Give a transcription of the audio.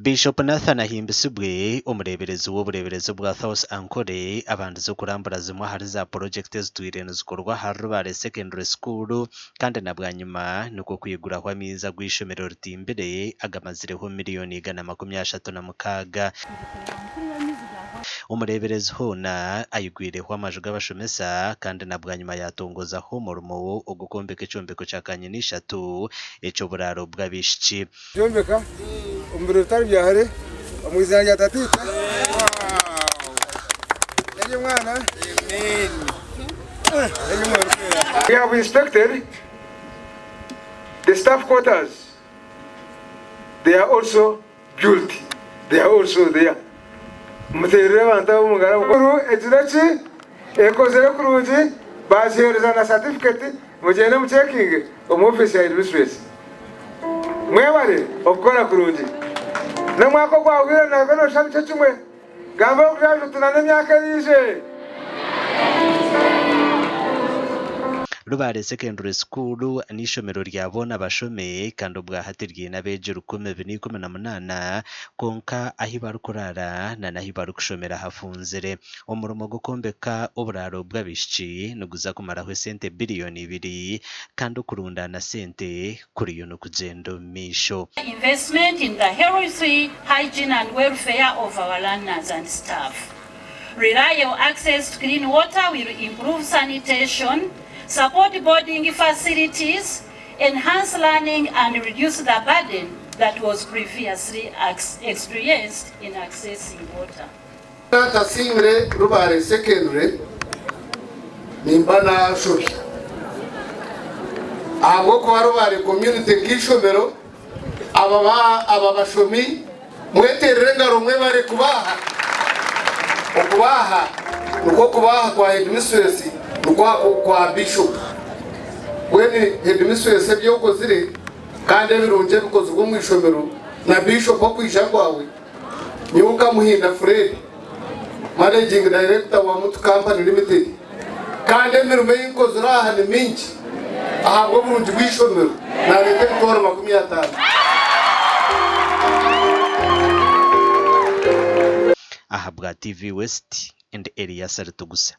Bishop Nathan Ahimbisibwe, omureeberezi w'obureeberezi bwa South Ankole abandize okurambura zimwe ahari za purojekiti ezitwire nizikorwa ahari Rubare Secondary School kandi na bwanyima nikwo kwiguraho amaizi agu eishomero ritimbire agamazireho miriyoni 136. Omureeberezi hoona ayigwireho amaju g'abashomesa kandi na bwanyima yaatongozaho omurimo ogw'okwombeka ekyombeko kya kanyina ishatu eky'oburaaro bw'abaishiki. Kyombeka omu biro bitari bya hare omu izina rya Tataitwe n'ery'Omwana n'ery'Omwoyo Orikwera. We have inspected the staff quarters, they are also built, they are also there. Muteerere abantu abo omu ngaro. Egire ki ekozire kurungi bagiheereza na certificate mugyende mucekinge omu ofiisi ya headmistress. Mwebare okukora kurungi. N'omwaka ogwahwire nabwo noshusha nikyo kimwe. Gamba okugira oti na n'emyaka eriije. Rubare Secondary School n'eishomero rya boona bashome kandi obwahati ryine abeegi 2,018 kwonka ahi barikuraara nana ahi barikushomera hafunzire. Omurimo gw'okwombeka oburaaro bw'abaishiki niguza kumaraho esente biriyoni ibiri kandi okurundaana sente kuriyo nikugyenda omu maisho. Investment in the health, hygiene and welfare of our learners and staff. Reliable access to clean water will improve sanitation, support boarding facilities, enhance learning and reduce the burden that was previously experienced in accessing water. Ntasiimire Rubare Secondary nimba nashobya ahabw'okuba Rubare Community nk'eishomero aba bashomi mweterere engaro mwebare kubaha. Okubaha nikwo kubaha kwa headmistress nikwo kwa bishop. Mbwenu headmistress ebi okozire kandi ebirungi ebikozirwe omu ishomero na bishop okwija kwawe, Nyowe nka Muhinda Fred, Managing Director wa Mutu Company Limited, kandi emirimo ei nkozire aha ni mingi ahabw'oburungi bw'eishomero nareeta emitwaro 50. Ahabwa TV West, ndi Elias Ritugusa.